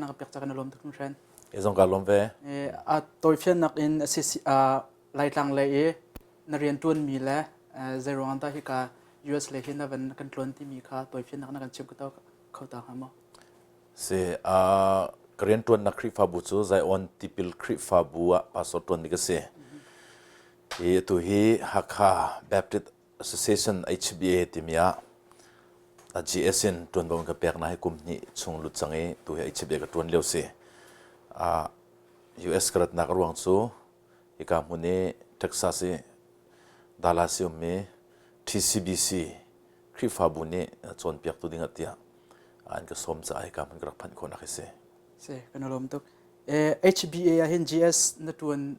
na ka pek ca kan i lawm tuk hringhran. E zong ka lawm ve. A tawifiannak in Laitlang lei i na rianṭuanmi le zeiruang dah hika US lei hi na van kan tluan timi kha tawifiannak na kan chim kho ta hnga maw? Si, ka rianṭuannak Khrihfabu cu Zion Tipil Khrihfabu ah pastor ṭuanmi ka si. Hi atu hi Hakha Baptist Association HBA timi ah GS in ṭuanvo in ka peknak hi kum hnih chung lut cang i tu hi HBA ka ṭuan lio si. US ka ratnak a ruang cu hika hmun i Texas i Dallas i ummi TCBC Khrihfabu nih cawnpiaktu ding ah tiah an ka sawm caah hika hmun ka rak phanh khawhnak hi si. Si, kan i lawm tuk. HBA ah hin GS na ṭuan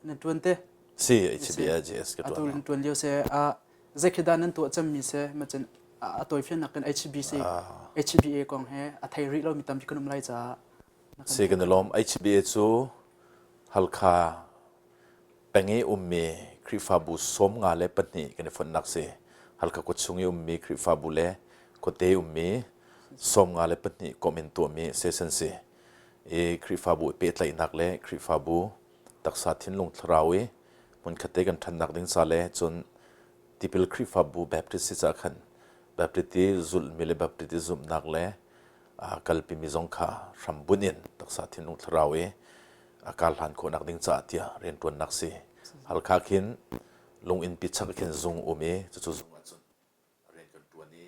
na ṭuan te? Si, HBA GS ka ṭuan. Atu na ṭuan lio si. Zei khi dah nan tuah cemmi si? Macun a tawifiannak kan HBC HBA kong he a thei rih lomi tampi kan um lai caah. Si, kan i lawm. HBA cu Halkha peng i ummi Khrihfabu 52 kan i fonhnak si. Halkha khuachung i ummi Khrihfabu le khuate ummi 52 komh in tuahmi session si. I Khrihfabu i pehtlaihnak le Khrihfabu taksa thinlung thlarau i hmunkhat te kan ṭhannak ding ca le cun tipil Khrihfabu Baptist si ca khan Baptist i zulhmi le Baptist i zumhnak le kalpimi zong kha hrambunh in taksa thinlung thlarau i a kar hlan khawhnak ding caah tiah rianṭuannak si. Halkha khin lunginn pi chak khin zung um i cucu zung ahcun rian kan ṭuan i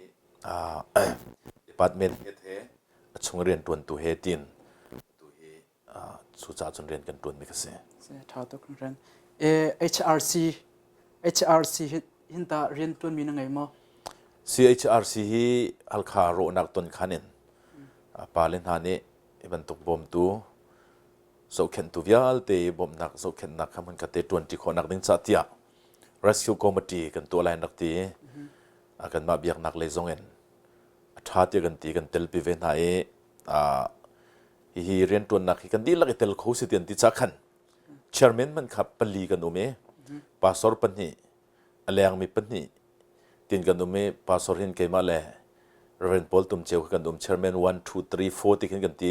department head he a chung rianṭuantu he tiin atu hi cucaah cun rian kan ṭuanmi ka si. Ṭha tuk rian. HRC HRC hin ta rian ṭuanmi na ngei maw? CHRC hi Halkha rawhnak ton khan in pale hna nih hi bantuk bawmtu zohkhenhtu vialte bawmhnak zohkhenhnak kha hmunkhat te ṭuanṭi khawhnak ding ca tiah rescue committee kan tuah lai an rak ti i kanmah biaknak lei zong in a ṭha tiah kan ti kan telpi ve hna i hihi rianṭuannak hi kan dihlak i tel kho si ti an ti ca khan chairman hmanh kha pali kan um i pastor pahnih a lengmi pahnih tin kan um i pastor hin keimah le Reverend Paul Tum Ceu kan um chairman 1 2 3 4 ti khin kan ti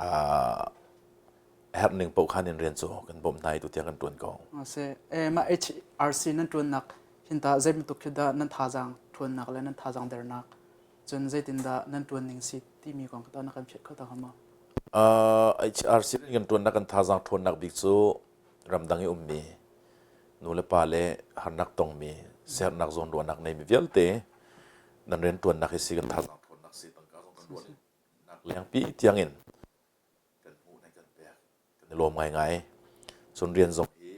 a herh ning paoh khan in rian cu kan bawmh hna i tu tiang kan tuan ko. Se e ma HRC nan tuannak hin ta zei bantuk khi dah nan thazaang tuannak le nan thazaang dernak cun zeitin dah nan tuan ning si timi kong ta na kan phiat kho ta ma? HRC kan tuannak kan thazaang ṭhawnnak bik cu ramdang i ummi nu le pa le harnak tongmi sernak zawnruahnak neimi vialte nan rianṭuannak hi si kan thazaang ṭhawnnak si tangka zong kan ruahnak lengpi tiangin kan hmuh nan kan pek kan i lawm ngaingai cun rian zong hi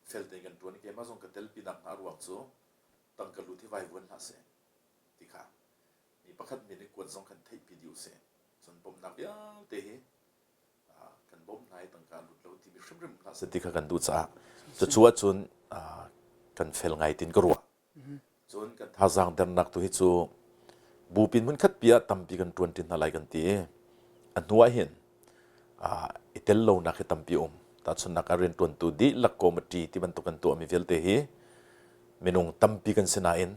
fel tein kan ṭuan i keimah zong ka telpi nak hna ruang cu tangka lut hi vaivuan hlah seh ti kha mi pakhat min i kuat zong kan theihpi dih usih cun bawmhnak vialte hi kan bawmh hna i tangka lut lo timi hrimhrim hlah seh ti kha kan duh caah cucu ahcun kan fel ngai tin ka ruah. Cun kan thazaang dernak tu hi cu bupin hmunkhat pi ah tampi kan ṭuan ṭi hna lai kan ti i a hnu ah hin i tel lonak hi tampi um. Tahchunhnak ah rianṭuantu dihlak committee ti bantuk kan tuahmi vialte hi minung tampi kan si nain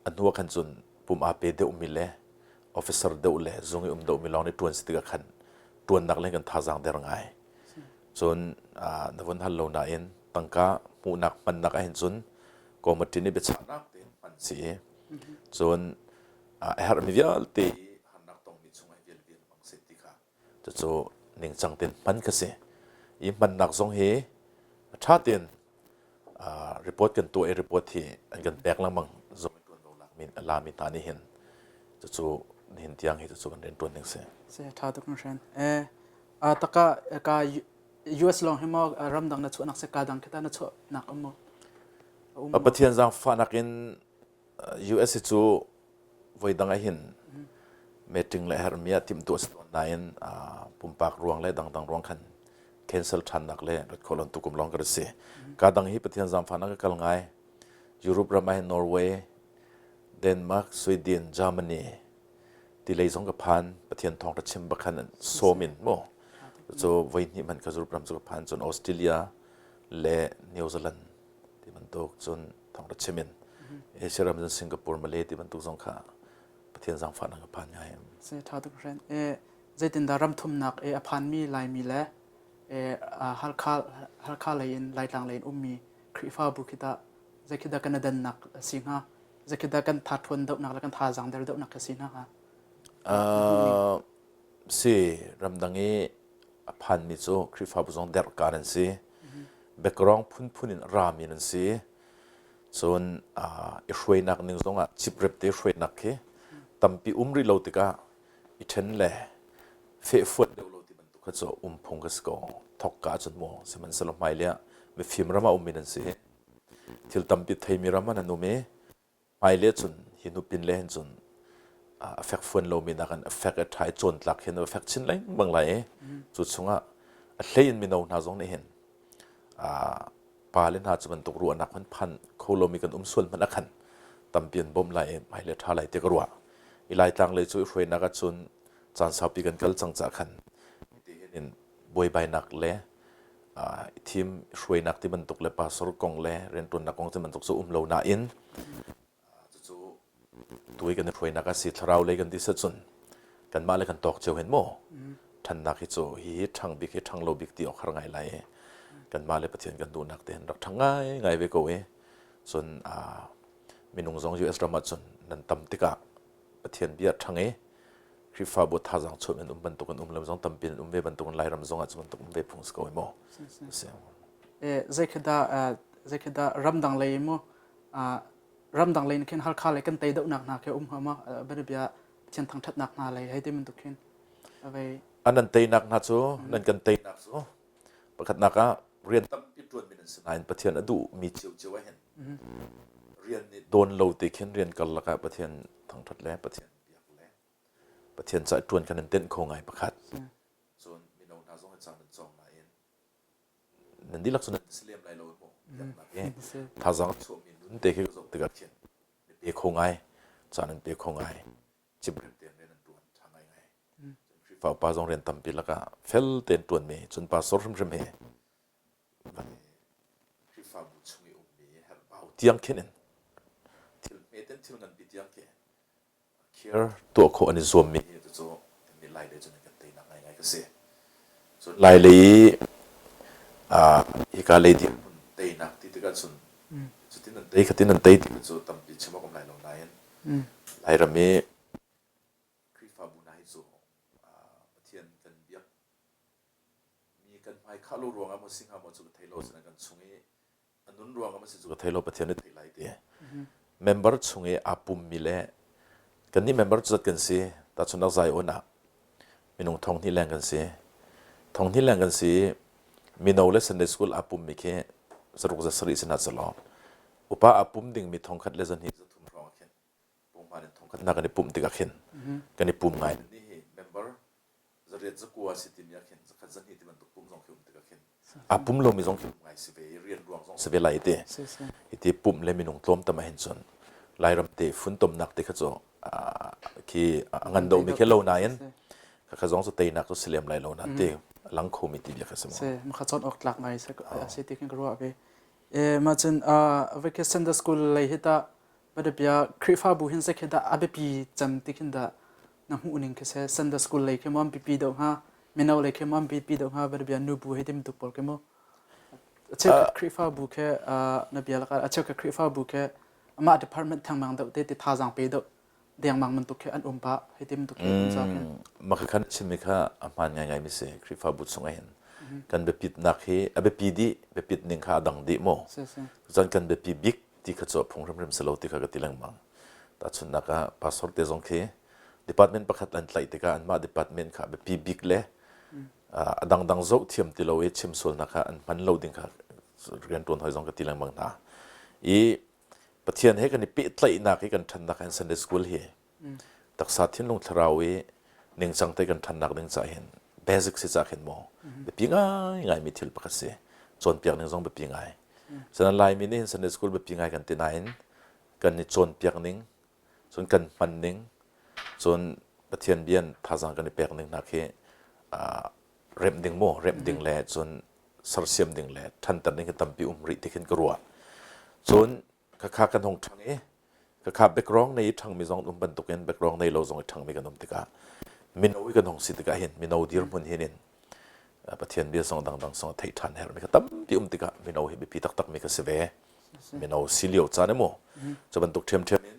a hnu ah khan cun pum aa pe deuhmi le officer deuh le zung i um deuhmi lawng nih ṭuan si tikah khan ṭuannak le kan thazaang der ngai. Cun na vun hal lo nain tangka hmuhnak hmannak ahhin cun committee nih biachahnak tein hman si i cun a herhmi vialte harnak tongmi chungah vialte hmang seh ti kha cucu ningcang tein hman kha si. I hmannak zong hi ṭha tein report kan tuah i report hi an kan pek lengmang zong ṭuanvo lakmi a lami hna nih hin cucu nihin tiang hi cucu kan rianṭuan ning si. Si ṭha tuk hringhran. Eh taka ka US lawng hi maw ramdang na chuahnak si ka dang khi ta na chuahnak um maw? Pathian zaangfahnak in US hi cu voidang ah hin meeting le herhmi ah timhtuah si tawn nain pumpak ruang le dangdang ruang khan cancel ṭhannak le rat khawh lon tukum lawng ka si. Ka dang hi Pathian zaangfahnak ka kal ngai. Europe ram ah hin Norway, Denmark, Sweden, Germany ti lei zong ka phan. Pathian thawng ka chim bak khan sawm in mu. Cu voi hnih hmanh ka Europe ram cu ka phan cun Australia le New Zealand ti bantuk cun thawng ka chim in Asia ram cun Singapore, Malay ti bantuk zong kha. Pathian zaangfahnak ka phan ngai. Si tha tuk hren. E zeitindah ramthumnak e a phanmi Laimi le e Halkha Halkha lei in Laitlang lei in ummi Khrihfabu khi tah zei khi dah kan dannak a si hnga? Zei khi dah kan tha ṭhawn deuhnak le kan thazaang der deuhnak a si hna hnga? Uh, si ramdang i a phanmi cu Khrihfabu zong derhka nan si. Background phunphun in rami nan si. Cun i hruainak ning zongah ciprep te hruainak khi tampi um rih lo tikah i ṭhen le fehfuat deuh lo ti bantuk kha cu um phung ka si ko. Thokka ahcun mu sihmanhsehlaw hmailei ah mifim ram ah ummi nan si. Thil tampi theimi ram ah nan um i hmailei cun hi hnu pin le hin cun a fekfuan lomi nakin a fek i ṭha i cawntlak hin a fek chin lengmang lai i cu chungah a hlei in mino hna zong nih hin pale hna cu bantuk ruahnak hmanh phan kho lomi kan um sual hmanh ah khan tampi an bawmh lai i hmailei ṭha lai ti ka ruah. I Laitlang lei cu i hruainak ahcun caan saupi kan kal cang caah khan in buaibainak le i thim hruainak ti bantuk le pastor kong le rianṭuannak kong ti bantuk cu um lo nain Cucu tuai kan i hruainak a si thlarau lei kan ti set cun kanmah le kan tawk cio hen maw ṭhannak hi cu hi hi ṭhang bik hi ṭhang lo bik ti awk har ngai lai i kanmah le Pathian kan duhnak te hin rak ṭhang ngai ngai ve ko i cun minung zong US ram ah cun nan tam tikah Pathian bia ṭhang i Khrihfabu thazaang chuah in um bantuk in um lo zong tampi in um ve bantuk in Lairam zong ah cu bantuk um ve phung si ko i maw Zei khi dah zei khi dah ramdang lei mu ramdang lei in khin Halkha lei kan tei dohnak hna khi um hnga ma bia Pathian thangṭhatnak hna lei hei ti bantuk khin avei an nan teinak hna cu nan kan teinak cu pakhatnak ah rian tampi ṭuan mi nan si nain Pathian a duh mi cio ah hin rian nih dawn lo te khin rian karlak ah Pathian thangṭhat le Pathian biak le Pathian ca ṭuan khan nan tenh kho ngai pakhat cun mino hna zong hi caan nan cawng nain nan dihlak cu nan si lem lai lo mu biaknak hi thazaang chuahmi nun te khi ka zoh tikah khin na pe kho ngai caan an pe kho ngai cibrem tein rian an ṭuan ṭha ngai ngai Khrihfa upa zong rian tampi lakah fel tein ṭuanmi cun pastor hrimhrim hi Khrihfabu chung i ummi herhbau tiang khin in thil hme ten thil nganpi tiang khi Khir tuah khawh an i zuammi hi cucu kannih Lailei cu nan kan teinak ngaingai ka si. Cun Lailei i hika lei dirhmun teinak ti tikah cun cutin nan tei khatin nan tei ti cu tampi chim awk um lai lo nain Lairam i Khrihfabu hna hi cu Pathian kan biak mi kan hmai khah lo ruangah maw si hnga maw cu ka thei lo asinain kan chung i a nun ruangah maw si cu ka thei lo Pathian nih thei lai ti member chung i aa pummi le kannih member cu zat kan si tahchunhnak Zion ah minung thong hnih leng kan si thong hnih leng kan si mino le Sunday school aa pummi khi zaruk za sarih si hna selaw upa aa pum dingmi thong khat le zahnih zathum hrawng ah khin pungman in thong khat hna kan i pumh tikah khin kan i pum ngai ni hi member zariat zakua si timi ah khin zakhat zahnih ti bantuk pum zong khi um tikah khin a pum lomi zong khi um ngai si ve i rian ruang zong si ve lai ti iti pum le minung tlawm tam ah hin cun Lairam te funtomnak te kha cu khi a ngan domi khi lo nain kha zong cu teinak cu si lem lai lo na te lang khomi ti bia kha si mo se ma kha chon ok tlak ngai se ti khin ka ruah ve e ma cun vacation the school lei hi ta Bia Khrihfabu hin zei khi dah a biapi cem ti khin dah na hmuh ning khi seh Sunday school lei khi maw an biapi deuh hnga mino lei khi maw an biapi deuh hnga bia nubu he tim tuk pawl khi maw a cheukhat Khrihfabu khi na bia lakah a cheukhat Khrihfabu khi amah department thengmang deuh te ti thazaang pe deuh dengmang bantuk khi an um pah hei ti bantuk khi um za khin Mah kha chimmi kha a hmaan ngaingai mi si Khrihfabu chung ah hin kan biapitnak hi a biapi dih biapit ning kha a dang dih maw cun kan biapi bik ti kha cu a phung hrimhrim si lo ti kha ka ti lengmang. Tahchunhnak ah pastor te zong khi department pakhat an tlaih tikah anmah department kha biapi bik le a dangdang zoh thiam ti lo i chim sualnak kha an hman lo ding kha rianṭuan hoi zong ka ti lengmang hna. I Pathian he kan i pehtlaihnak i kan ṭhannak hin Sunday school hi taksa thinlung thlarau i ningcang te kan ṭhannak ding caah hin basic si cah khin maw biapi ngaingai mi thil pakhat si cawnpiak ning zong biapi ngai Sanan Laimi nih hin Sunday school biapi ngai kan ti nain kan i cawnpiak ning cun kan hman ning cun Pathian bian thazaang kan i pek ning hna khi remh ding maw remh ding le cun sersiam ding le ṭhanter ding hi tampi um rih ti khin ka ruah cun khakha kan hung ṭhang i. Khakha background nei i ṭhangmi zong um bantukin background nei lo zong i ṭhangmi kan um tikah mino i kan hung si tikah hin mino dirhmun hin in Pathian bia zong dangdang zong theih ṭhan herhmi kha tampi um tikah mino hi biapi taktakmi ka si ve. Mino si lio caan mu. Cu bantuk ṭhiamṭhiam in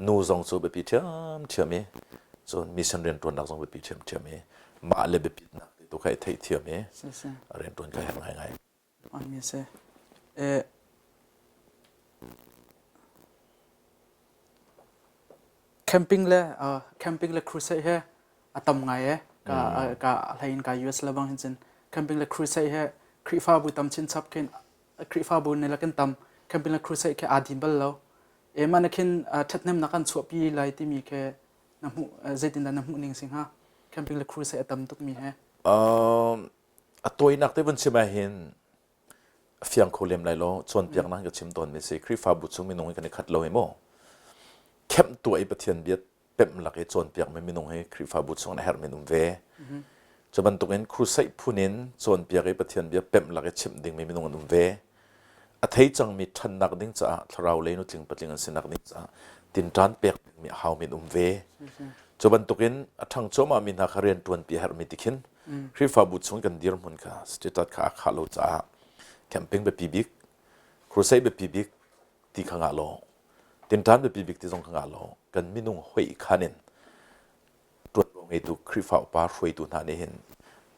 nu zong cu biapi ṭhiamṭhiam i cun mission rianṭuannak zong biapi ṭhiamṭhiam i mah le biapitnak ti tu kha i theihthiam i rianṭuan kha herh ngaingai. Hmanmi a si. Camping le camping le crusade he a tam ngai e. Ka ka hlei in ka US le bang hin cun camping le crusade he Khrihfabu tam chinchap khin Khrihfabu ne lakin tam camping le crusade khi aa din bal lo. E mah na khin ṭhathnemnak kan chuahpi lai timi khi na hmuh zeitindah na hmuh ning si hnga? Camping le crusade a tam tukmi he. A tawinak te vun chim ahhin a fiang kho lem lai lo cawnpiaknak ka chim tawn mi si Khrihfabu chung minung hi kan i khat lo hi mu kemh tuah i Pathian bia pemh lak i cawnpiak mi minung hi Khrihfabu chung a herh min um ve cu bantukin crusade phun in cawnpiak i Pathian bia pemh lak i chimh ding mi minung an um ve a thei cangmi ṭhannak ding caah thlarau lei nutling patling an sinak ding caah tinṭan pek dingmi a hau men um ve. Cu bantukin a ṭhang cuahmah mi hna kha rian ṭuanpi a herhmi ti khin Khrihfabu chung kan dirhmun kha status kha a khah lo caah camping biapi bik, crusade biapi bik ti kha ngah law, tinṭan biapi bik ti zong kha ngah law, kan minung hoih khan in ṭuanvo ngeitu Khrihfa upa hruaitu hna nih hin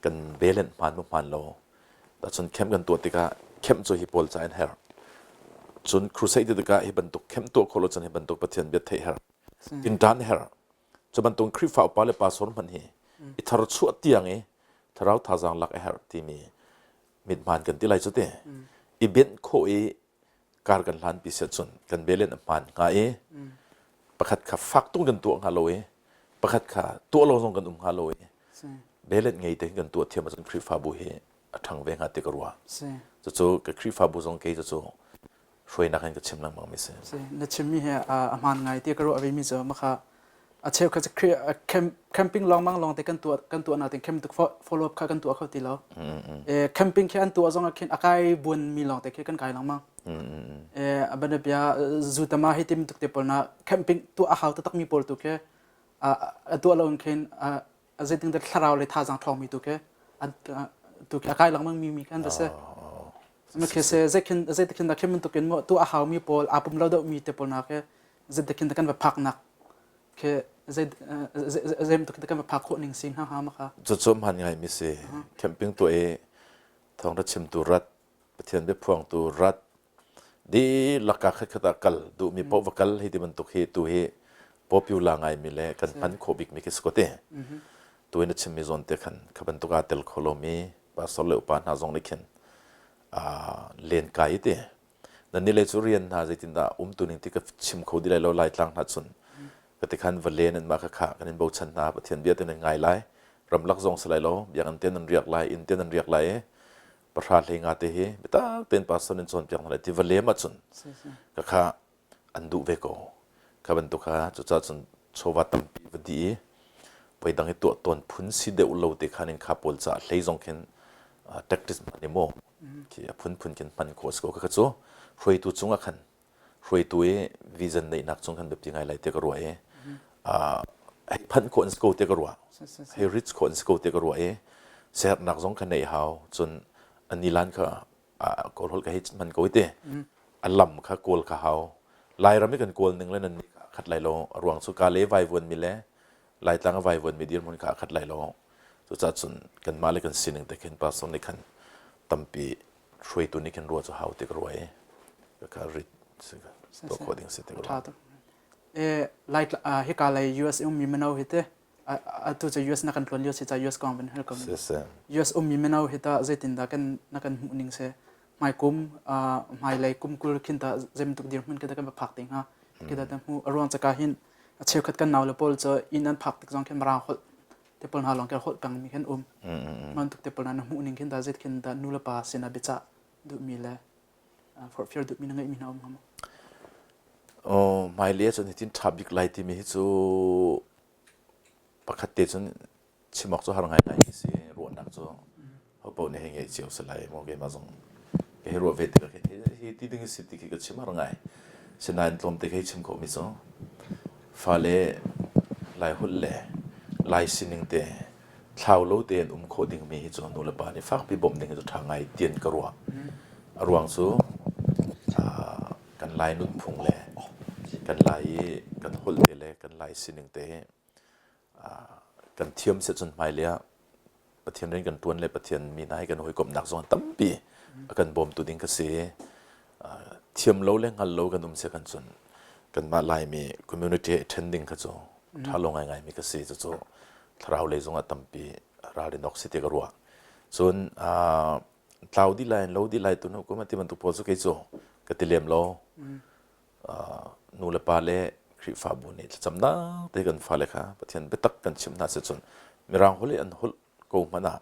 kan belen hmaan maw hmaan lo tacun camp kan tuah tikah camp cu hi pawl ca in herh cun crusade ti tikah hi bantuk camp tuah khawh lo cun hi bantuk Pathian bia theih herh tinṭan herh cu bantuk Khrihfa upa le pastor hmanh hi i thar chuah tiang i thlarau thazaang lak a herh timi mithmaan kan ti lai cu te i benh khawh i kar kan hlan pi siah cun kan belen a hmaan hnga i pakhat kha fak tung kan tuah hnga lo i pakhat kha tuah lo zong kan um hnga lo i belen ngei te kan tuah thiam ahcun Khrihfabu hi a ṭhang ve hnga ti ka ruah. Cucu ka Khrihfabu zong kei cucu hruainak in ka chim lengmang mi si. Na chimmi hi a hmaan ngai ti ka ruah ve mi cu makha a cheu kha camping lawngmang lawng te kan tuah kan tuah natin camp tuk follow up kha kan tuah kho ti lo e camping khi an tuah zong ah khin akai buan mi lawng te khi kan kai lengmang e abana bia zutama hi tim tuk te pawl na camping tuah a hau taktak mi pawl tu khi a tuah lo in khin a zeiting dah thlarau le thazaang ṭhawng mi tu khi an tu khi a kai lengmang mi mi kan va si ma khi se zeitin zeitin dah khin bantukin mo tu a hau mi pawl aa pum lo deuh mi te pawl na khi zeitin dah kan va phak nak khi zei zei bantuk kan va phak khawh ning si hnga hnga ma kha Cucu hman ngai mi si camping tuah i thawngṭha chimtu rat Pathian biaphuangtu rat dihlak ka khat khat ah kal duhmi paoh va kal hi ti bantuk hi tu hi popular ngaimi le kan hman khawh bikmi khi si ko te. Tu in a chimmi zawn te khan kha bantuk aa tel kho lomi pastor le upa hna zong nih khin len kai te. Nan ni le cu rian hna zeitindah umtu ning ti ka chim kho di lai lo Laitlang hna cun ka ti khan va len in mah kha kha kan in bochan hna Pathian bia te nan ngai lai ramlak zong si lai lo biakinn te nan riak lai inn te nan riak lai i pahra hlei nga te hi biatak tein pastor in cawnpiak hna lai ti va lem ahcun ka kha an duh ve ko kha bantuk kha cucaah cun chawva tampi va di i voi dang i tuah tawn phun si deuh lo te khan in kha pawl caah hlei zong khin tactics hman i maw khi a phunphun khin hman khawh si ko kha cu hruaitu cungah khan hruaitu i vision neihnak cung khan biapi ngai lai te ka ruah i hei phanh khawh an si ko te ka ruah hei reach khawh an si ko te ka ruah i sernak zong kha neih hau cun anilan kha kawl holh ka hei hman ko te a lam kha kawl kha hau Lairam i kan kawl ning le nan nih khat lai lo a ruang cu ka le vaivuan mi le Laitlang a vaivuan mi dirhmun kha a khat lai lo cucaah cun kanmah le kan sining te khin pastor nih khan tampi hruaitu nih khin ruah cu hau ti ka ruah i ka rit tuah khawh ding si ti ka ruah. E lai hika lei US ummi mino hi te atu cu US na kan tluan lio si ca US kong van hal ko US ummi mino hi ta zeitindah kan na kan hmuh ning se hmai kum hmailei kum 20 khin ta zeibantuk dirhmun khi ta kan va phak te hnga khi ta hmu a ruang caka hin a cheukhat kan nau le pawl cu inn an phak tik zong khin mirang holh te pawl hna lawng khi holh peng mi khin um man tuk te pawl hna na hmuh ning khin da zet khin da nu le pa sin ah biacah duhmi le forhfial duhmi na ngeihmi hna um hnga maw? Oh, hmailei ahcun hitin ṭha bik lai timi hi cu pakhat te cun chim awk cu har ngai ngai si ruahnak cu hopaoh nih hei ngeih cio si lai maw keimah zong ka hei ruah ve tikah hi ti ding si ti khi ka chim har ngai. Sinain tlawmte ka hei chim khawhmi cu fale Laiholh le Lai sining te thlau lo tein um khawh dingmi hi cu nulepa nih fakpi bawmh ding hi cu ṭha ngai tian ka ruah. A ruang cu kan Lai nunphung le kan Lai i kan holh te le kan Lai sining te hi kan thiam seh cun hmailei ah Pathian rian kan ṭuan le Pathian mi hna he kan hawikomhnak zong tampi a kan bawmtu ding ka si. Thiam lo le hngal lo kan um si kan cun kanmah Laimi community he ṭhen ding kha cu ṭha lo ngaingaimi ka si. Cucu thlarau lei zongah tampi ralrin awk si ti ka ruah. Cun tlau dih lai lo dih lai tu nu kum ti bantuk pawl cu kei cu ka ti lem lo. Nu le pa le Khrihfabu nih thlacamnak te kan fale kha Pathian biatak kan chimh hna si cun Mirang holh i an holh ko hmanh ah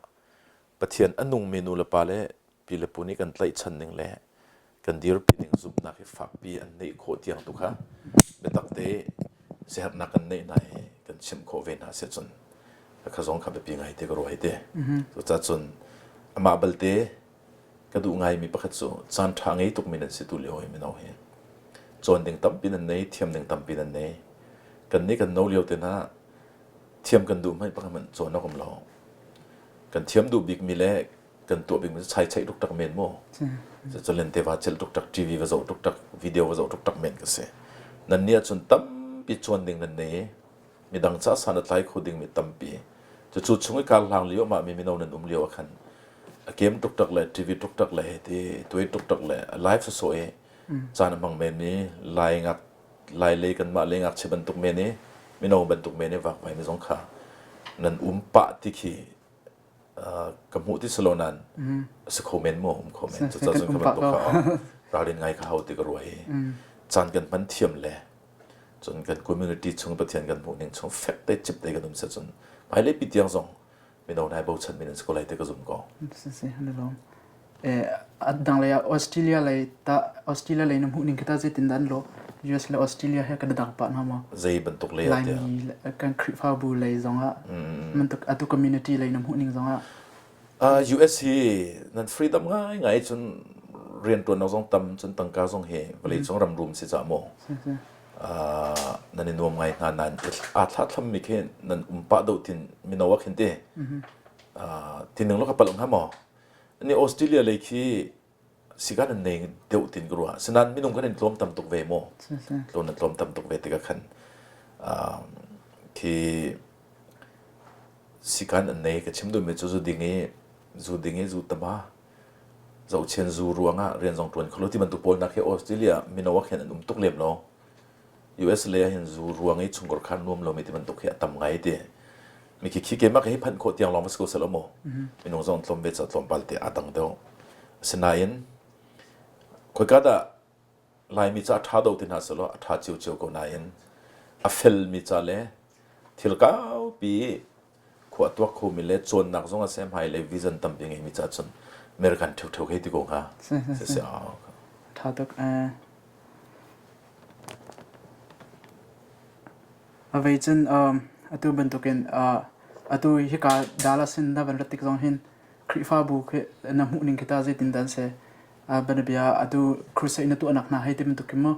Pathian a nungmi nu le pa le pi le pu nih kan tlaihchan ning le kan dirpi ning zumhnak hi fakpi an neih khawh tiang tu kha biatak te siaherhnak kan neih hna hi kan chimh khawh ve hna si cun kha zong kha biapi ngai te ka ruah hi te. Cucaah cun amah balte Ka duh ngaimi pakhat cu caan ṭha ngei tukmi nan si tu lio hi mino hi. Cawn ding tampi nan nei, thiam ding tampi nan nei. Kannih kan no lio te hna thiam kan duh hmanh pakhat hmanh cawn awk um lo. Kan thiam duh bikmi le kan tuah bikmi cu chai chaih tuk men mu. Cucu te va celh tuk TV va zoh tuk video va zoh tuk men ka si. Nan nih ahcun tampi cawn ding nan nei. Midang ca san a tlai kho dingmi tampi. Cucu chung i kar hlang lio mah mi mino nan um lio ah khan a game tuktak le TV tuktak le ti tuai tuktak le live sawsawh i caan a hmang men mi lai ngak lai lei kanmah lei ngakchia bantuk men i mino bantuk men i vakvai mi zong kha nan um pah ti khi ka hmuh ti silo nan a si kho men maw um kho men cucaah cun kha bantuk kha ralrin ngai kha hau ti ka ruah i caan kan hman thiam le cun kan community chung Pathian kan hmuh ning chung fek te cip te kan um se cun hmailei pi tiang zong mino nai bochan min an si ko lai te ka zum ko. Si si lawm. Eh dang lei Australia lei ta Australia lei na hmuh ning kita zeitin dan lo US le Australia he kan dang pa na ma zei bantuk lei ah Laimi kan Khrihfabu lei zong ah mantuk atu community lei na hmuh ning zong ah US hi nan freedom ngai ngai cun rianṭuannak zong tam cun tangka zong hi vawlei cung ram rum si ca maw nan i nuam ngai hna nain aa thlathlammi khi nan um pah deuh tin mino ah khin ti tining lo ka palh hnga maw ni Australia lei khi sikan an nei deuh tin ka ruah sinan minung kan in tlawm tam tuk ve maw tlawm nan tlawm tam tuk ve tikah khan khi Sikan an nei. Ka chim duhmi cu zu ding i zu ding i zu tama zohchian zu ruangah rian zong ṭuan kho lo ti bantuk pawl nak hi Australia mino ah khin an um tuk lem lo. US lei ah hin zu ruang i chungkhar khan nuam lomi ti bantuk hi a tam ngai ti. Mi khi khi keimah ka hi phanh khawh tiang lawng va si ko seh maw. Minung zong tlawm ve ca tlawmpal te aa dang deuh. Asinain khoika dah Laimi ca a ṭha do ti hna selaw a ṭha ciocio ko nain a felmi ca le thil kaupi khua tuak khomi le cawnnak zong a si hmailei vision tampi ngeimi ca cun American ṭheuṭheu hei ti ko hnga. Si si. Ṭha tuk. Avei cun atu bantukin atu hika Dallas in na van rat tik zong hin Khrihfabu khi na hmuh ning khi ta zeitin dah an si? Bianabia atu crusade na tuahnak hna hei ti bantuk khi mu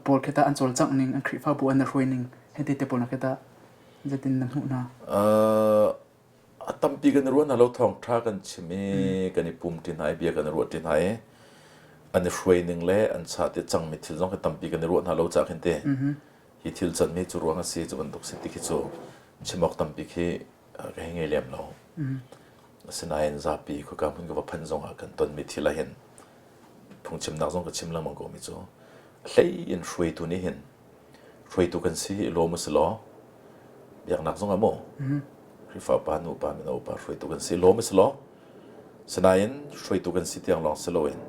pawl khi ta an cawlcangh ning an Khrihfabu an hruai ning hei ti te pawl khi ta zeitin na hmuh hna? A tampi kan ruah hna lo thawngṭha kan chim i kan i pum ṭi hna i bia kan i ruah ṭi hna i an i hruai ning le an cha te cangmi thil zong khi tampi kan i ruah hna lo ca khin te hi thil canmi cu ruang a si cu bantuk si ti khi cu chim awk tampi khi ka hei ngei lem lo. Asinain zapi khuaka hmun ka va phanh zongah kan tonmi thil ah hin phungchimnak zong ka chim lengmang ko mi cu hlei in hruaitu nih hin hruaitu kan si i lawm u si law biaknak zong ah maw Khrihfa upa nu upa mino upa hruaitu kan si lawm u si law sinain hruaitu kan si tiang lawng si loin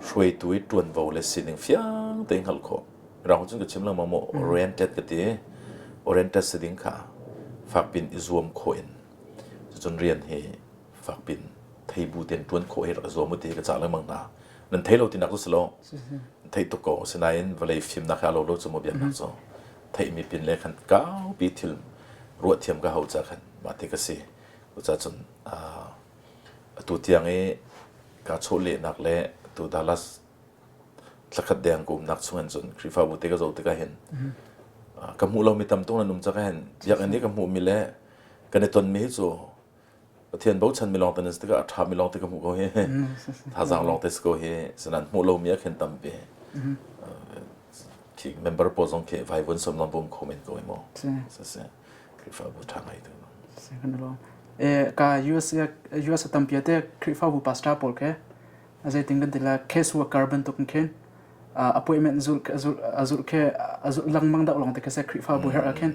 hruaitu i ṭuanvo le sining fiang tein hngalh khawh Mirang cun ka chim lengmang maw oriented ka ti oriented si ding kha fakpin i zuam khawh in cucun rian hi fakpin theibu ten ṭuan khawh hi rak i zuam u ti hi ka cah lengmang hna nan thei lo tinak cu si lo theih tuk ko asinain vawlei fimnak he a lo lo cu maw biaknak cu theihmi pin le khan kaupi thil ruah thiam ka hau ca khan mah ti ka si cucaah cun atu tiang i kaa chawhlehnak le atu Dallas. Thlakhat deng ka umnak chung in cun Khrihfabu te ka zoh tikah hin ka hmuh lomi tam tuk nan um cak hin biakinn i ka hmuhmi le kan i tonmi hi cu Pathian bochan mi lawng te nan si tikah a ṭha mi lawng te ka hmuh ko hi. Thazaang lawng te si ko hi. Sinan hmuh lomi ah khin tampi. Khi member pawl zong khi vai vun som non bum kho men ko hi mu. Si Khrihfabu ṭha ngai tu. E ka US US tampi te Khrihfabu pastor pawl ke zeitin kan ti la case worker bantuk khin appointment zul azul azul ke azul lengmang dak long te ke se Khrihfabu her khin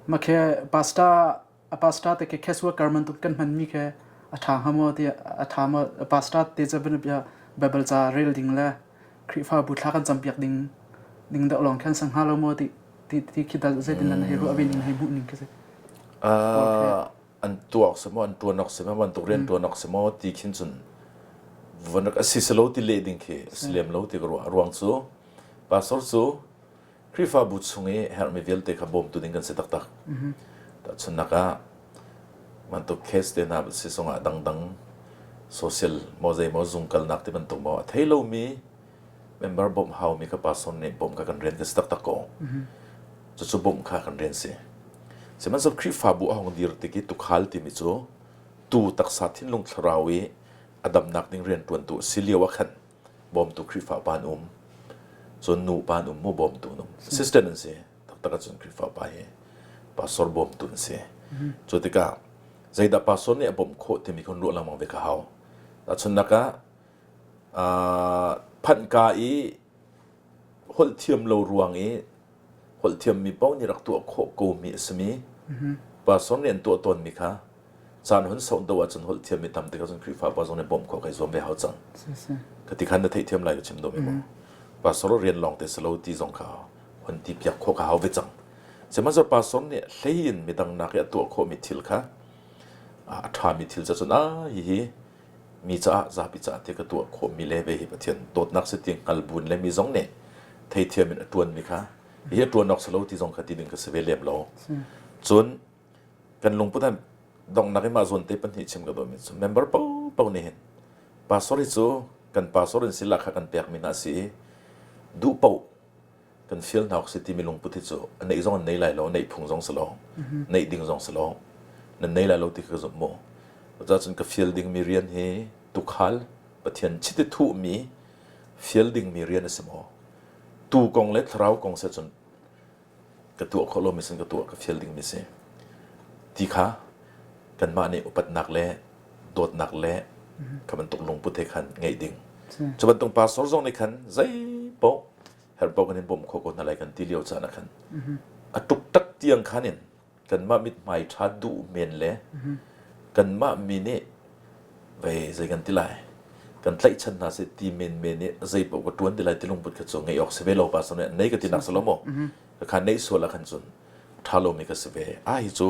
ma ke pastor a pastor te ke case worker bantuk kan hman mi ke a ṭha hnga maw ti a ṭha maw pastor te cu bia Bible ca rel ding le Khrihfabu thla kan campiak ding ding deuh lawng khan sang hnga lo maw ti ti ti khi dah zeitin nan hei ruah ve ning hei hmuh ning khi si. An tuak si maw an tuan awk si maw bantuk rian tuan awk si maw ti khin cun van rak asi selo ti leh ding khi si lem lo ti ka ruah ruang cu pastor cu Khrihfabu chung i herhmi vialte kha bawmtu ding kan si taktak. Tahchunhnak ah, bantuk case te hna si zongah dangdang social maw zei maw zung kalnak ti bantuk maw a thei lomi member bawmh haumi kha pastor nih bawmh kha kan rian kan si taktak ko. Cucu bawmh kha kan rian si. Sihmanhsehlaw Khrihfabu a hung dir tik i tukhal timi cu tu taksa thinlung thlarau i a damnak ding rianṭuantu a si lio ah khan bawmtu Khrihfa pa an um cun nu pa an um mu bawmtu an um assistant an si taktak ahcun Khrihfa pa hi pastor bawmtu an si cu tikah zeidah pastor nih a bawmh khawh timi kha ruah lengmang ve ka hau tahchunhnak ah phanhka i holh thiam lo ruang i holh thiammi paoh nih rak tuah khawh komi a simi pastor nih an tuah tawnmi kha caan hun sauh do ahcun holh thiammi tam tik ahcun Khrihfa pa zong nih bawmh khawh kai zuam ve hau cang. Ka ti khan na theihthiam lai ka chim dawmi mu. Pastor rian lawng te si lo ti zong kha hun ti piak khawh ka hau ve cang. Sihmanhsehlaw pastor nih hlei in midang nak i a tuah khawhmi thil kha a ṭhami thil ca cun ah hihi mi caah zapi caah ti ka tuah khawhmi le ve hi Pathian dawtnak si ti hngal buin le mi zong nih theithiam in a ṭuanmi kha hi a ṭuan awk si lo ti zong kha ti ding ka si ve lem lo. Cun kan lungput ah donghnak i mah zawn te pahnih chim ka duhmi cu member paohpaoh nih hin pastor hi cu kan pastor in sila kha kan pekmi hna si i duh paoh kan fial hna awk si timi lungput hi cu a neih zong an nei lai lo neih phung zong si lo neih ding zong si lo nan nei lai lo ti ka zumh mu cucaah cun ka fial dingmi rian hi tukhal Pathian chiti thuhmi fial dingmi rian a si maw tu kong le thlarau kong se cun ka tuah khawh lomi sin ka tuah ka fial dingmi si ti kha kanmah nih upatnak le dawtnak le kha bantuk lungput he khan ngeih ding cu bantuk pastor zong nih khan zei paoh herh paoh kan in bawmh khawh ko hna lai kan ti lio caan ah khan a tuk tak tiang khan in kanmah mithmai ṭha duh men le kanmah mi nih vei zei kan ti lai kan tlaihchan hna seh ti menmen i zei paoh ka ṭuan ti lai ti lungput kha cu ngeih awk si ve lo pa son nih nei ka ti nak si lo maw ka kha neih sual ah khan cun ṭha lomi ka si ve a hi cu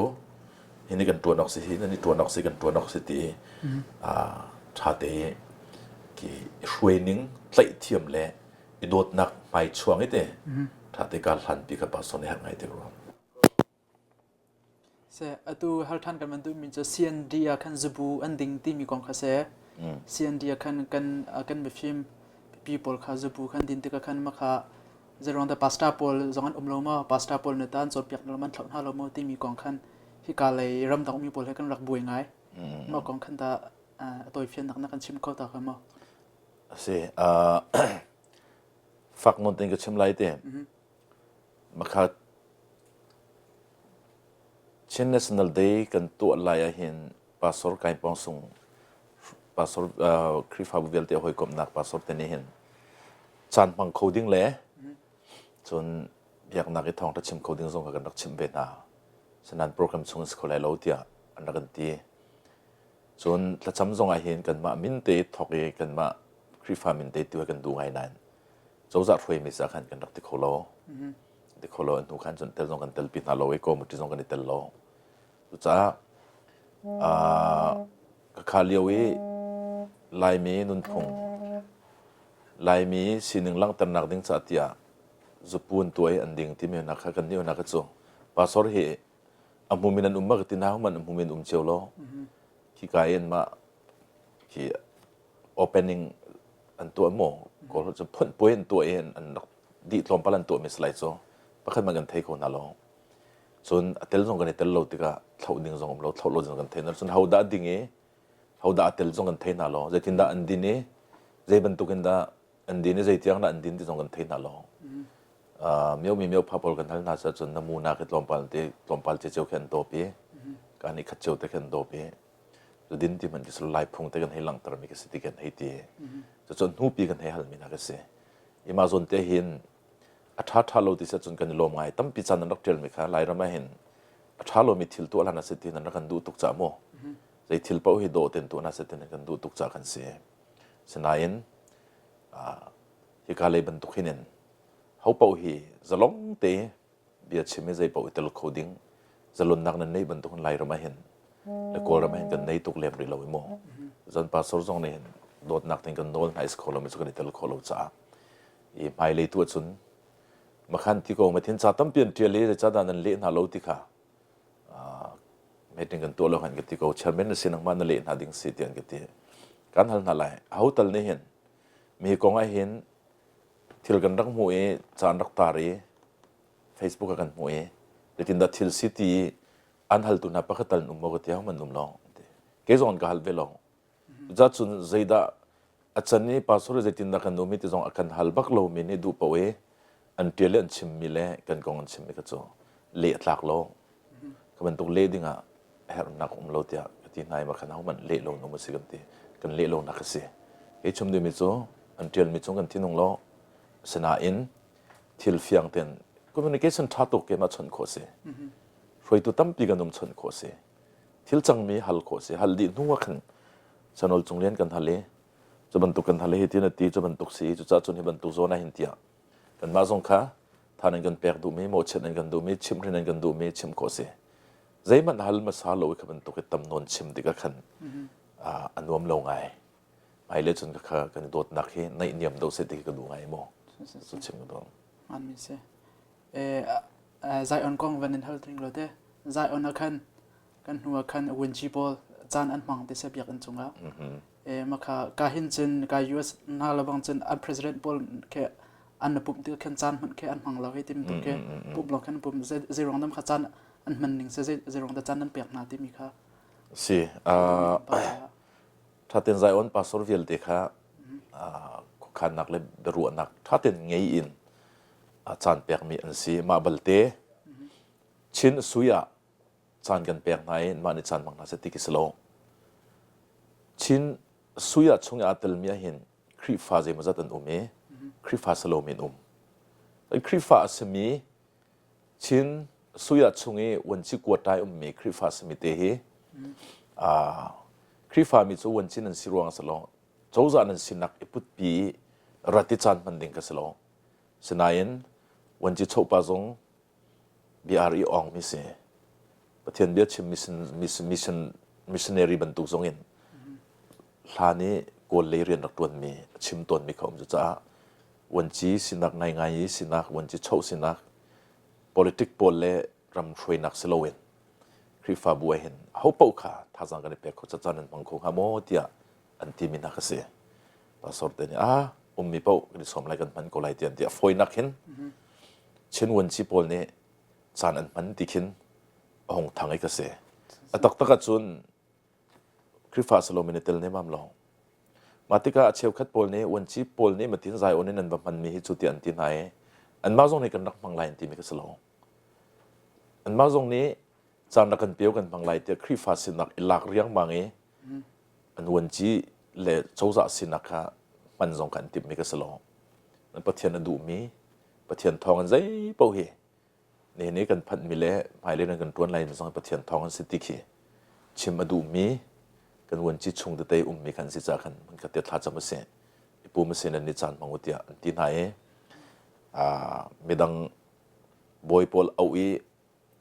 hi ni kan ṭuan awk si hi nan i ṭuan awk si kan ṭuan awk si ti a ṭha te ki hruai ning tlaih thiam le i dawtnak hmai chuang i te ṭha te ka hlan pi ka pa son i herh ngai te ruang Seh, atu hal ṭhan kan van duhmi cu CND ah khan zubu an ding timi kong kha seh. CND ah khan kan kan mifim pipi pawl kha zubu khan din tikah khan makha zeiruang dah pastor pawl zong an um lo maw, pastor pawl nih ta an cawnpiak lo an thlauh hna lo maw timi kong khan hika lei ramdang ummi pawl he kan rak buai ngai. Mah kong khan dah a tawifiannak na kan chim kho ta kha maw? Si, fak nawn tein ka chim lai te. Makhat Chin National Day kan tuah lai ahhin Pastor Kai Pawng Sung Pastor Khrihfabu vialte hawikomhnak pastor te nih hin caan hmang kho ding le cun biaknak i thawngṭha chim kho ding zong kha kan rak chimh ve hna. Sinain program chung in si kho lai lo tiah an rak kan ti. Cun thlacam zong ahhin kanmah min te thawk i kanmah Khrihfa min te tu hi kan duh ngai nain cozah hruaimi ca khan kan rak ti kho lo. Ti kho lo an hnu khan cun tel zong kan telpi hna lo i committee zong kan i tel lo. Cucaah ka kha lio i Laimi nunphung Laimi sining langhternak ding ca tiah zupun tuai an ding timi hna kha kan nih hna kha cu pastor hi a hmumin an um ma ka ti na man a hmumin um cio lo khi ka in ma khi opening an tuah maw? Kawl holh cu phunh puai an tuah i an rak dih tlawmpal an tuahmi si lai cu pakhat hmanh kan thei kho hna lo. Cun a tel zong kan i tel lo tikah thloh ding zong um lo, thloh lo ding zong kan thei hna. Cun hodah a ding i hodah a tel zong kan thei hna lo. Zeitindah an din i zei bantuk in dah an din i zeitiang dah an din ti zong kan thei hna lo. Mio mi mio pha pawl kan hal hna cun namuna khi tlawmpal te tlawmpal ceceu khi an dawp i ka nih khat cio te khi an dawp i din ti hmanh khi lai phung te kan hei langhter mi khi si ti kan hei ti. Cucun hnupi kan hei hal mi hna khi si. Ima zawn te hin a ṭha ṭha lo ti cun kan i lawm ngai tampi caan an rak ṭial mi kha Lairam ah hin a ṭha lomi thil tuah hlan a si ti nan rak kan duh tuk caah mu zei thil paoh hi dawh ten tuah na si ti nan kan duh tuk caah kan si. Sinain hika lei bantuk hin in ho paoh hi zalong te bia chim i zei paoh i tel kho ding zalonnak nan neih bantuk in Lairam ah hin le Kawlram ah hin kan nei tuk lem rih lo i mu. Zan pastor zong nih hin dawtnak ten kan nawl hna is kho lo mi cu kan i tel kho lo caah i hmailei tu ahcun makhan ti ko mathin ca tampi an ṭial i zeicahdah nan leh hna lo ti kha meeting kan tuah lo han ka ti ko chairman na si nangmah na leh hna ding si ti an ka ti kan hal hna lai aho tal nih hin mi kong ah hin thil kan rak hmuh i caan rak tar i Facebook ah kan hmuh i zeitindah thil si ti an haltu hna pakhat tal um maw ka ti man um lo kei zong ka hal ve lo Cucun zeidah a can i pastor zeitindah kan um i ti zong a kan hal bak lomi nih duh paoh i an ṭial i an chimmi le kan kong an chimmi kha cu leh a tlak lo. Ka bantuk leh dingah a herhnak um lo tiah ka ti hna i mah khan ahohmanh leh lo um a si kan ti. Kan leh lonak a si. Kei chim duhmi cu an ṭialmi cung kan thinung lo. Asinain thil fiang tein communication ṭha tuk ke mah chawnh khawh a si. Hruaitu tampi kan um chawnh khawh a si. Thil cangmi hal khawh si. Hal dih hnu ah khan chanol cung lian kan hal i cu bantuk kan hal i hitin a ti cu bantuk si cucaah cun hi bantuk zawn ah hin tiah kanmah zong kha than an kan pek duhmi mawhchiat an kan duhmi chimhhrin an kan duhmi chim khawh si. Zeihmanh hal hmasa lo i kha bantuk i tam nawn chim tikah khan a nuam lo ngai. Hmailei cun kha kan i dawtnak hi naih niam do seh ti khi ka duh ngai mu. Cu chim ka duh. Amen si. Zion kong van in hal ting lo te. Zion ah khan kan hnu ah khan Winchi pawl caan an hmang ti se biakinn cungah. Makha ka hin cun ka US hna lebang cun an president pawl ke an na pumh ti khan caan hmanh ke an hmang lo hi tim tu ke pumh lo khan pum zeirong dam kha caan an hman ning se zeirong da caan an pek hna timi kha. Si ṭhaten Zion pastor vialte kha khuakhannak le biaruahnak ṭhaten ngei in caan pekmi an si. Mah balte Chin sui ah caan kan pek hna i mah nih caan hmang hna seh ti khi si lo. Chin sui ah chung i aa telmi ah hin Khrihfa zeimawzat an um i Khrihfa si lomi an um. Khrihfa a simi Chin sui ah chung i vuanci kuatai ummi Khrihfa simi te hi Khrihfa mi cu vuanci nan si ruang a si lo. Cozah nan sinak i putpi i rat i caan hman ding ka si lo. Sinain vuanci chopa zong BR i ong mi si. Pathian bia chim mission missionary bantuk zong in hlan i Kawl lei rian rak ṭuanmi a chim tawnmi kha um cucaah vuanci sinak ngaingai i sinak vuanci choh sinak politic pawl le ram hruainak si loin Khrihfabu ah hin aho paoh kha thazaang kan i pek kho caan an hmang kho hnga maw tiah an timi hna kha si. Pastor te nih a ummi paoh kan i sawm lai kan hman ko lai tiah an ti. A fawinak hin Chin vuanci pawl nih caan an hman ti khin a hung thang i ka si. A taktak ahcun Khrihfa salomin i tel nemam lo. Mah tikah a cheukhat pawl nih vuanci pawl nih matin Zion in an va hmanmi hi cu ti an ti hna i anmah zong nih kan rak hmang lai an timi ka si lo. Anmah zong nih caan rak kan peo kan hmang lai tiah Khrihfa sinak i lak riangmang i an vuanci le cozah sinak kha hman zong kha an timhmi ka si lo. Pathian a duhmi, Pathian thawng in zei paoh hi nihin i kan phanhmi le hmailei nan kan ṭuan lai mi zong Pathian thawng an si ti khi chim a duhmi kan vuanci chung tete ummi kan si caah khan hmunkhat te thlacam a si i pum a si nan ni caan hmang u tiah an ti hna i midang bawi pawl auh i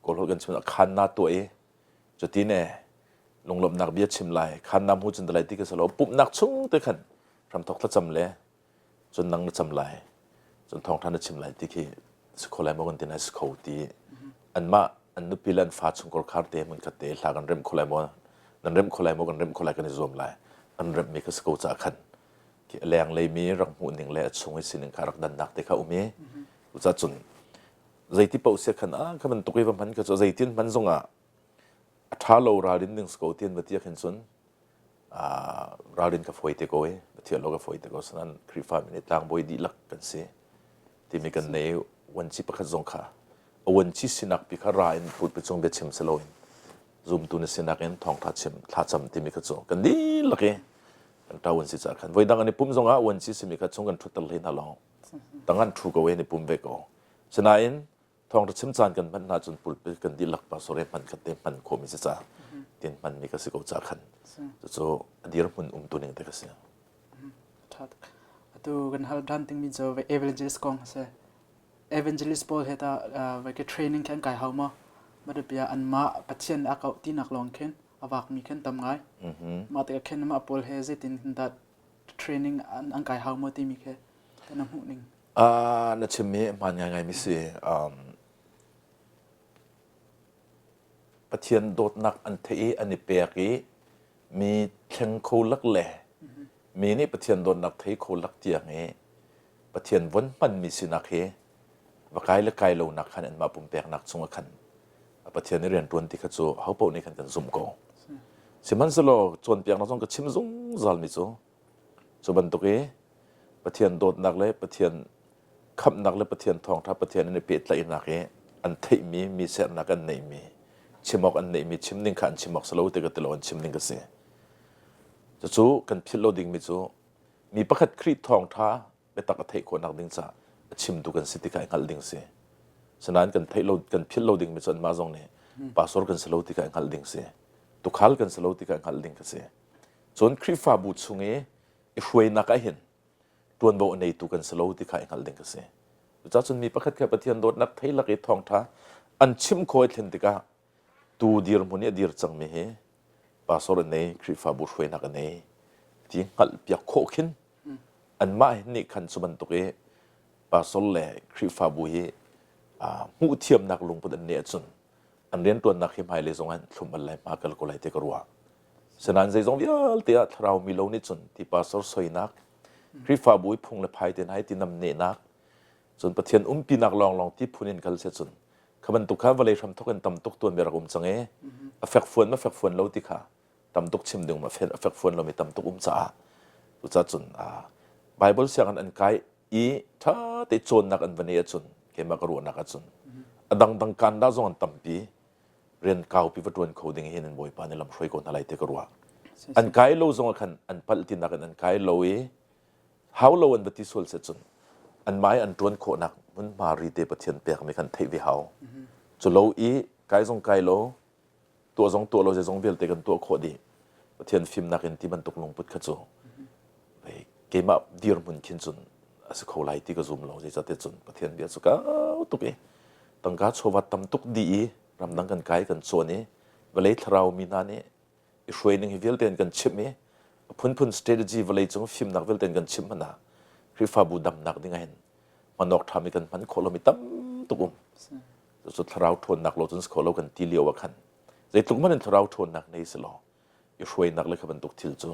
kawlholh kan chim khan na tuah i cuti ne lunglawmhnak bia chim lai khan na mu cun dalai ti ka salo pumhnak chung te khan hramthok thlacam le cun nang na cam lai cun thawngṭha na chim lai ti khi si kho lai maw kan ti nai si kho ti anmah an nupi le an fa chungkhar khar te hmun khat te hla kan remh kho lai maw nan remh kho lai maw kan remh kho lai kan i zuam lai an remh mi kha si ko caah khan. Khi a lenglei mi rak hmuh ning le a chung i sining kha rak dannak te kha um i cucaah cun zeiti paoh sia khan ah kha bantuk i va hman kha cu zeitin hman zongah a ṭha lo ralrin ding si ko tian va ti khin cun ralrin ka fawi te ko i va lo ka fawi te ko sanan Khrihfa mi nih tlangbawi dihlak kan si timi kan nei wanci pakhat zong kha a wanci sinak pi kha ra in pulpit cung biachim si loin zumtu na sinak in thawngṭha chim thlacam timi kha cu kan dihlak i kan ṭa wanci ca khan voidang an i pum zongah wanci simi kha chung kan ṭhutter hlei hna lo tang an ṭhu ko i an i pum ve ko sinain thawngṭha chim caan kan hman hna cun pulpit kan dihlak pastor he hman khat te hman khawhmi si ca tin hmanmi ka si ko ca khan cucu a dirhmun umtu ning te ka si. Atu kan hal dan tingmi cu evangelist kong a si. Evangelist pawl he ta vai ke training khan kai hau ma madapia anmah Pathian a kau tinak lawng khin a vakmi khin tam ngai. Mah tikah khin mah pawl he zeitin dah training an kai hau maw timi khi na hmuh ning. Na chimmi hmaan ngaingai mi si. Pathian dawtnak an theih i an i pek i mi thleng kho lak le mi nih Pathian dawtnak thei kho lak tiang i Pathian von hmanmi sinak hi va kai le kai lonak khan anmah pumpeknak chungah khan Pathian i rianṭuan ti kha cu hopaoh nih khan kan zumh ko. Sihmanhsehlaw cawnpiaknak zong ka chim zungzal mi cu cu bantuk i Pathian dawtnak le Pathian khamhnak le Pathian thawngṭha Pathian an i pehtlaihnak i an theihmi mi sernak an neihmi chim awk an neihmi chim ding kha an chim awk si lo ti ka ti lo an chim ding ka si. Cucu kan philh lo dingmi cu mi pakhat Khrih thawngṭha biatak a theih khawhnak ding caah a chimtu kan si ti kha i hngalh ding si. Sinain kan theih lo kan philh lo dingmi cu anmah zong nih pastor kan si lo ti kha i hngalh ding si. Tukhal kan si lo ti kha i hngalh ding ka si. Cun Khrihfabu chung i i hruainak ah hin ṭuanvo a neitu kan si lo ti kha i hngalh ding ka si. Cucaah cun mi pakhat kha Pathian dawtnak thei lak i thawngṭha an chim khawh i thlen tikah tu dirhmun i a dir cangmi hi pastor a nei, Khrihfabu hruainak a nei ti hngalh piak khawh khin anmah nih khan cu bantuk i pastor le Khrihfabu hi hmuh thiamnak lungput an neih ahcun an rianṭuannak hi hmailei zong ah thlum al lai hma kal ko lai ti ka ruah. Sinain zeizong vialte ah thlarau mi lo nih cun ti pastor soinak, Khrihfabu i phung le phai te hna i ti namnehnak, cun Pathian umpinak lawnglawng ti phun in kal se cun kha bantuk kha vawlei hram thok in tam tuk tuan bia rak um cang i a fek fuan ma fek fuan lo ti kha tam tuk chim ding ma a fek fuan lomi tam tuk um caah cucaah cun Bible sianginn an kai i ṭha te cawnnak an va nei ahcun keimah ka ruahnak ahcun a dangdang kan dah zong an tampi rian kaupi va ṭuan kho ding hin an Bawipa nih lam hruai ko hna lai ti ka ruah. An kai lo zong ah khan an palh tinak in an kai lo i hau lo an va ti sual se cun an mai an ṭuan khawhnak hmunhma ri te Pathian pekmi khan theih ve hau. Cu lo i kai zong kai lo tuah zong tuah lo zeizong vialte kan tuah khawh dih Pathian fimnak in ti bantuk lungput kha cu keimah dirhmun khin cun a si kho lai ti ka zum lo zeicahtiah cun Pathian bia cu kau tuk i tangka chawva tam tuk dih i ramdang kan kai kan cawn i vawlei thlarau mi hna nih i hruai ning hi vialte an kan chimh i a phunphun strategy vawlei cung fimnak vialte an kan chimh hmanh ah Khrihfabu damnak ding ah hin hman awk ṭhami kan hman khawh lomi tam tuk um Cucu thlarau ṭhawnnak lo cun si kho lo kan ti lio ah khan zeitluk hmanh in thlarau ṭhawnnak nei si law i hruainak le kha bantuk thil cu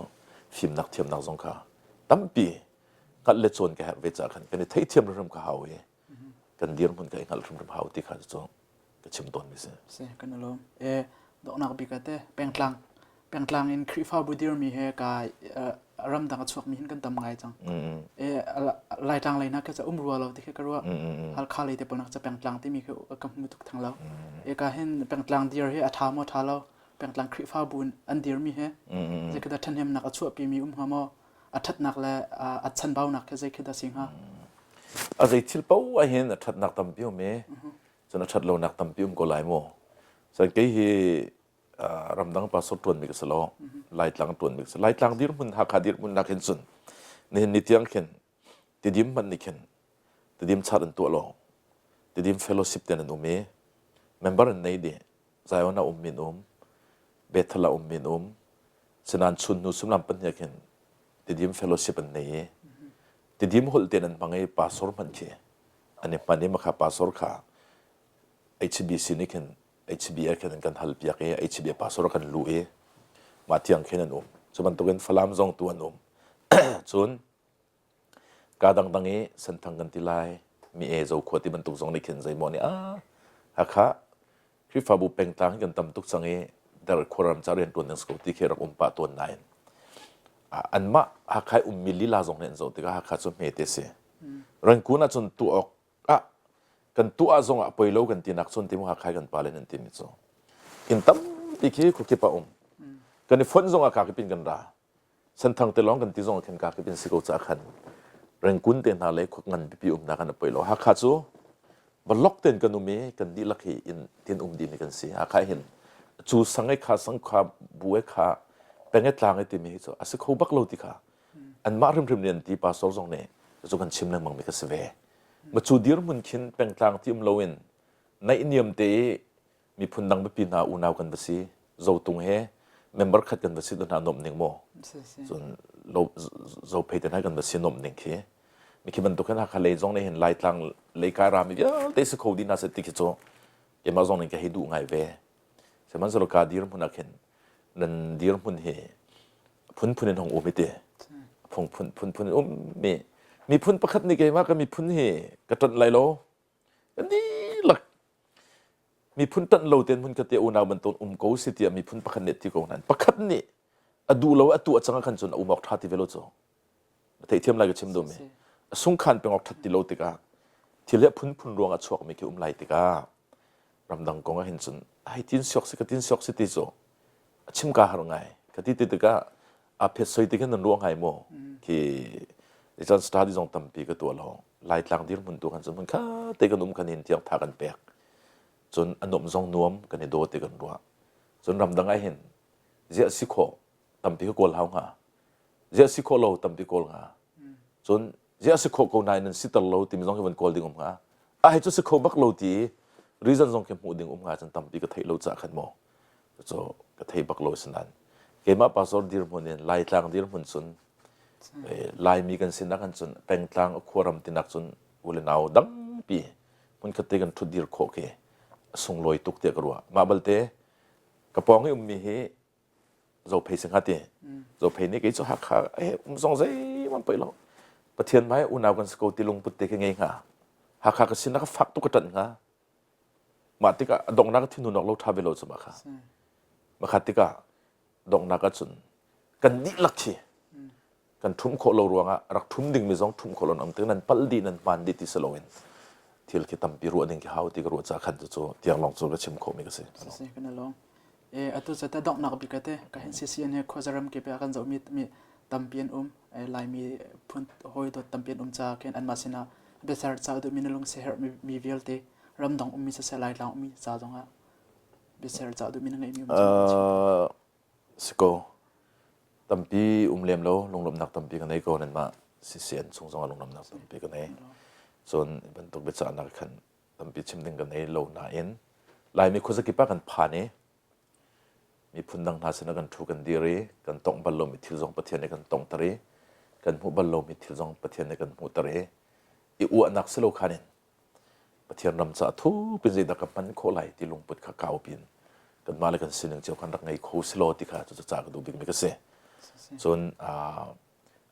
fimnak thiamnak zong kha tampi hngalh le cawn ka herh ve caah khan kan i theihthiam hrimhrim ka hau i kan dirhmun ka i hngalh hrimhrim hau ti kha cu ka chim tawnmi si. Si kan i lawm. E donghnak bik ah te pengtlang pengtlang in Khrihfabu dirmi he ka ramdang a chuakmi hin kan tam ngai cang. E Laitlang lei na kha um rua lo ti kha ka ruah. Halkha lei te pawl nak ca pengtlang timi kha ka hmu tuk thang lo. E ka hin pengtlang dir hi a tha maw tha lo pengtlang Khrihfabu an dirmi he zei khi dah ṭhahnemnak a chuahpimi um hnga maw a ṭhatnak le a chanbaunak khi zei khi dah si hnga? A zei thil paoh ah hin a ṭhatnak tampi um i cun a ṭhat lonak tampi um ko lai mu. Cun kei hi ramdang pastor ṭuanmi ka si lo Laitlang ṭuanmi ka si Laitlang dirhmun Hakha dirhmun nak hin cun nihin ni tiang khin Tidim hmanh nih khin Tidim chat an tuah lo Tidim fellowship ten an um i member an nei dih Zion a um min um Bethel a um min um sinan chun hnu sumlam pahnih khin Tidim fellowship an nei i Tidim holh ten an hmang i pastor hmanh khi an i hman i makha pastor kha HBC nih khin HBA khin an kan halpiak i HBA pastor kan luh i mah tiang khin an um. Cu bantukin Falam zong tu an um. Cun. Ka dangdang i Senthang kan ti lai, mi e Zokhua ti bantuk zong nih khin zeimaw nih ah Hakha Khrihfabu pengtlang hi kan tam tuk cang i der khuaram ca rian ṭuan ding si ko ti khi rak um pah tawn nain anmah Hakha i ummi lila zong nih an zoh tikah Hakha cu hmete si. Rangkun ahcun tuah awk ah kan tuah zong ah poi lo kan tinak cun timu Hakha kan pa le nan timi cu inn tampi khi khuakip ah um. Kan i fonh zong ah kakip in kan ra. Senthang te lawng kan ti zong khin kakip in si ko ca khan Rengkun te hna le khua ngan pipi umnak kan poi lo. Hakha cu balok ten kan um i kan dihlak hi in tin um dimi kan si. Hakha hin cu sang e kha sang kha bu e kha peng e tlang e timi hi cu a si kho bak lo ti kha anmah hrimhrim nih an ti pastor zong nih cu kan chim lengmang mi ka si ve. Ma cu dirhmun khin pengtlang ti um loin naih niam te i miphun dang biapi hna unau kan va si zotung he member khat kan va si hna nomh ning maw cun lo zophei te hna kan va si nomh ning khi mi khi bantuk hin Hakha lei zong nih hin Laitlang lei kai rami vialte si kho dih hna seh ti khi cu keimah zong nih ka hei duh ngai ve sihmanhsehlaw ka dirhmun ah khin nan dirhmun hi phunphun in hong um i ti phung phun phunphun in um mi miphun pakhat nih keimah ka miphun hi ka ṭanh lai lo kan dihlak Miphun ṭanh lo tein hmun khat te unau bantuk um ko si tiah miphun pakhat nih ti ko nain pakhat nih a duh lo a tuah cang ah khan cun a um awk ṭha ti ve lo cu. Na theihthiam lai ka chim duhmi. A sungkhan peng awk ṭhat ti lo tikah thil hi a phunphun ruang ah chuakmi khi um lai tikah ramdang kong ah hin cun ai tin siok si ka tin siok si ti cu a chim ka har ngai. Ka ti ti tikah a phet soi ti khin nan ruah ngai maw? Khi chan study zong tampi ka tuah lo. Laitlang dirhmun tu khan cun hmun kha te kan um khan hin tiang tha kan pek. Cun a nuam zong nuam kan i daw ti kan ruah. Cun ramdang ah hin ziah si khawh tampi ka kawl hau hnga. Ziah si khawh lo tampi kawl hnga. Cun ziah si khawh ko nain nan siter lo timi zong hi van kawl ding um hnga. A hei cu si kho bak lo ti reason zong khi hmuh ding um hnga cun tampi ka theih lo cah khan maw. Cu ka thei bak lo sinan keimah pastor dirhmun in Laitlang dirhmun cun Laimi kan sinak kan cun pengtlang khuaram tinak cun ule nau dangpi hmunkhat te kan ṭhut dir khawh khi a sunglawi tuk tiah ka ruah. Mah balte ka pawng i ummi hi Zophei si hnga ti. Zophei nih kei cu Hakha eh um zong zeihmanh poi lo. Pathian hmai unau kan si ko ti lungput te ka ngei hnga. Hakha ka sinak fak tuk ka ṭanh hnga. Mah tikah a donghnak thinhun awk lo ṭha ve lo cu mah kha. Mah kha tikah donghnak ahcun kan dihlak khi kan ṭhum khawh lo ruangah rak ṭhum dingmi zong ṭhum khawh lo nan um tik nan palh dih nan hmaan dih ti si loin thil khi tampi ruah ding khi hau ti ka ruah ca khan cu tiang lawng cu ka chim khawhmi ka si. Si kan lawng. E atu cu ta donghnak bik te ka hin CCN he khuazaram ke pe kan zoh mi mi tampi an um Laimi phun hawi dawt tampi an um ca khin anmah sinah biaser ca duh mi na lung siaherh mi vialte ramdang ummi siseh Laitlang ummi ca zongah biaser ca duh mi na ngeih mi um Si ko. Tampi um lem lo, lunglawmhnak tampi ka nei ko nanmah CCN chung zongah lunglawmhnak tampi ka nei. Cun bantuk biacahnak khan tampi chim ding ka nei lo nain Laimi khuazakip ah kan phan i miphun dang hna sinah kan ṭhu kan dir i kan tongh bal lomi thil zong Pathian nih kan tongter i kan hmuh bal lomi thil zong Pathian nih kan hmuhter i i uahnak si lo khan in Pathian ram caah thup in zeidah ka hman khawh lai ti lungput kha kau piin kanmah le kan sining cio khan rak ngei kho si law ti kha cucu ca ka duh bikmi ka si. Cun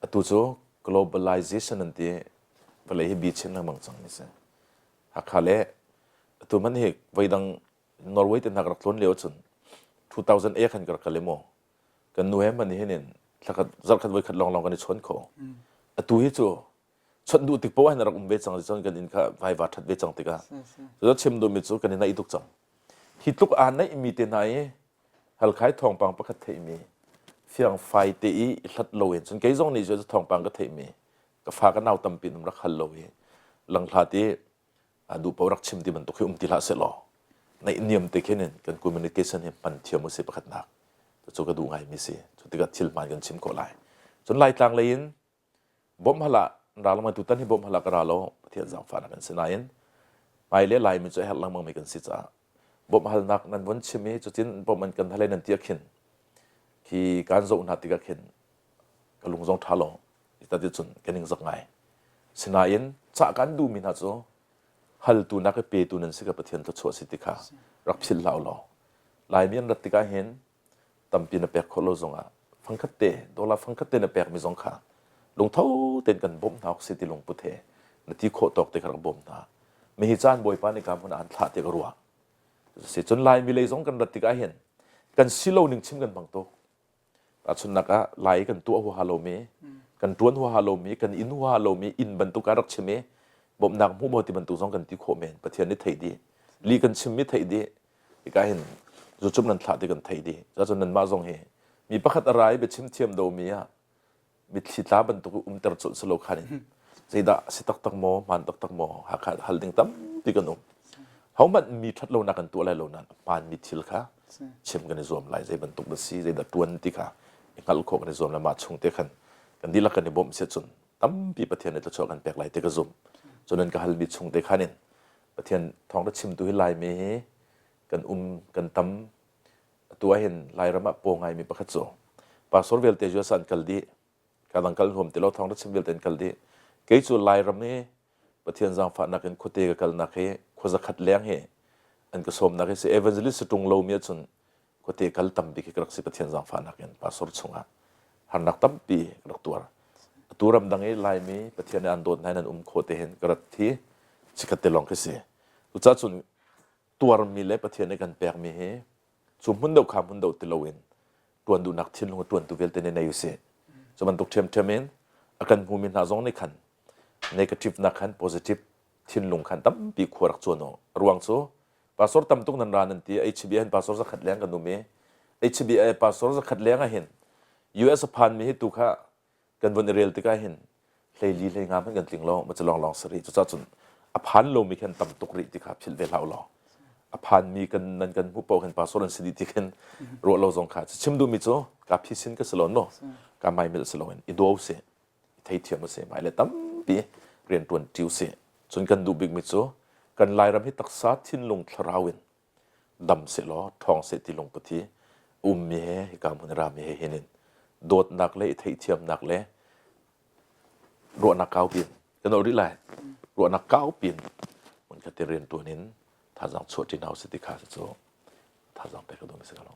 atu cu globalization an ti vawlei hi bi chin lengmang cang mi si. Hakha le atu man hi voidang Norway te hna ka rak tlawn lio cun 2008 khan ka rak kal i mu kan nu he man hin in thlakhat zarkhat voikhat lawng lawng kan i chawn kho. Atu hi cu chawnh duh tik poah hin rak um ve cang cun kan inn kha vaiva that ve cang tikah cu chim duhmi cu kan i naih tuk cang hi tluk aa naih mi te hna i halkhai thawngpang pakhat theihmi fiangfai te i hlat lo in cun kei zong nih cu thawngpang ka theihmi ka fa ka nau tampi um rak hal lo i langhlat i duh paoh rak chim ti bantuk hi um ti hlah sehlaw naih niam te khin in kan communication hi hman thiam u si pakhatnak cu ka duh ngaimi si cu tikah thil hmaan kan chim khawh lai cun laitlang lei in Bawmh hal ah ra lengmang tutan hi bawmh hal ah ka ra lo Pathian zaangfahnak kan si nain hmai le Laimi cu a herh lengmang mi kan si caah bawmh halnak nan vun chim i cutin bawmh an kan hal i nan ti ah khin khi kaan zoh hna tikah khin ka lung zong ṭha lo ti cun ka ning zak ngai sinain cah kan duhmi hna cu haltu nak i petu nan si ka Pathian thluachuah si ti kha rak philh hlah u law Laimi an rat tikah hin tampi na pek khawh lo zongah fangkhat te dollar fangkhat te na pekmi zong kha. Lungtho tein kan bawmh hna awk si ti lungput he na ti khawh tawk te kha rak bawm hna. Mihi caan Bawipa nih ka hmun ah an thlah ti ka ruah. Si cun Laimi lei zong kan rat tikah hin kan si lo ning chim kan hmang tuk. Tahchunhnak ah Lai kan tuah huaha lomi, kan ṭuan huaha lomi, kan inn huaha lomi inn bantuk ah rak chim i bawmhnak hmuh maw ti bantuk zong kan ti khawh men. Pathian nih theih dih. Li kan chimmi theih dih. Hika hin zucum nan thlah ti kan theih dih. Cucun nanmah zong hi mi pakhat a ra i biachim thiam domi ah mitthli tla bantuk umter colh si lo khan in zeidah a si taktak maw hmaan taktak maw Hakha hal ding tampi kan um hohmanh mi ṭhat lonak kan tuah lai lo nain a hmaanmi thil kha chim kan i zuam lai zei bantuk na si zeidah ṭuan ti kha i hngalh khawh kan i zuam lai mah chung te khan kan dihlak kan i bawmh si cun tampi Pathian nih thluachuah kan pek lai ti ka zumh cun nan ka halmi chung te khan in Pathian thawngṭha chimtu hi Laimi hi kan um kan tam Atu ah hin Lairam ah paw ngaimi pakhat cu pastor vialte US ah an kal dih. Ka dang kal huam ti lo thawng chim vialte an kal dih. Kei cu Lairam hi Pathian zaangfahnak in khuate ka kalnak hi khuazakhat leng hi an ka sawmnak hi si evangelist si ṭung lomi ahcun khuate kal tam bik hi ka rak si Pathian zaangfahnak in pastor chungah harnak tampi ka rak tuar. Atu ramdang i Laimi Pathian nih an dawt hna in an um khawh te hin ka rat hi chikkhat te lawng khi si. Cucaah cun tuarmi le Pathian nih kan pekmi hi cu hmun deuh kha hmun deuh ti loin ṭuan duhnak thinlung a ṭuantu vialte nih nei usih. Cu bantuk ṭhiamṭhiam in a kan hmumi hna zong nih khan negative nak khan positive thinlung khan tampi khua rak cuan u. A ruang cu pastor tam tuk nan ra nan ti HBA hin pastor zakhat leng kan um i HBA pastor zakhat leng ah hin US a phanmi hi tu kha kan vun i rel tikah hin hleili hlei nga hmanh kan tling lo ma cu lawnglawng si rih cucaah cun a phan lomi khan tam tuk rih ti kha philh ve hlah law a phanmi kan nan kan hmuh paoh khan pastor an si dih ti khin ruah lo zong kha chim duhmi cu ka phisin ka si lo no ka mai mil si lo in i daw si i theithiam si mai le tampi rian tuan ṭiu si cun kan duh bikmi cu kan Lairam hi taksa thinlung thlarau in dam sehlaw ṭhawng seh ti lungput hi ummi he hika hmun i rami he hin in dawtnak le i theihthiamnak le ruahnak kau pin kan rih lai ruahnak kau pin hmun khat te rian ṭuan in thazaang chuah ṭi hna usih ti kha cu thazaang pek ka duhmi si ka lo.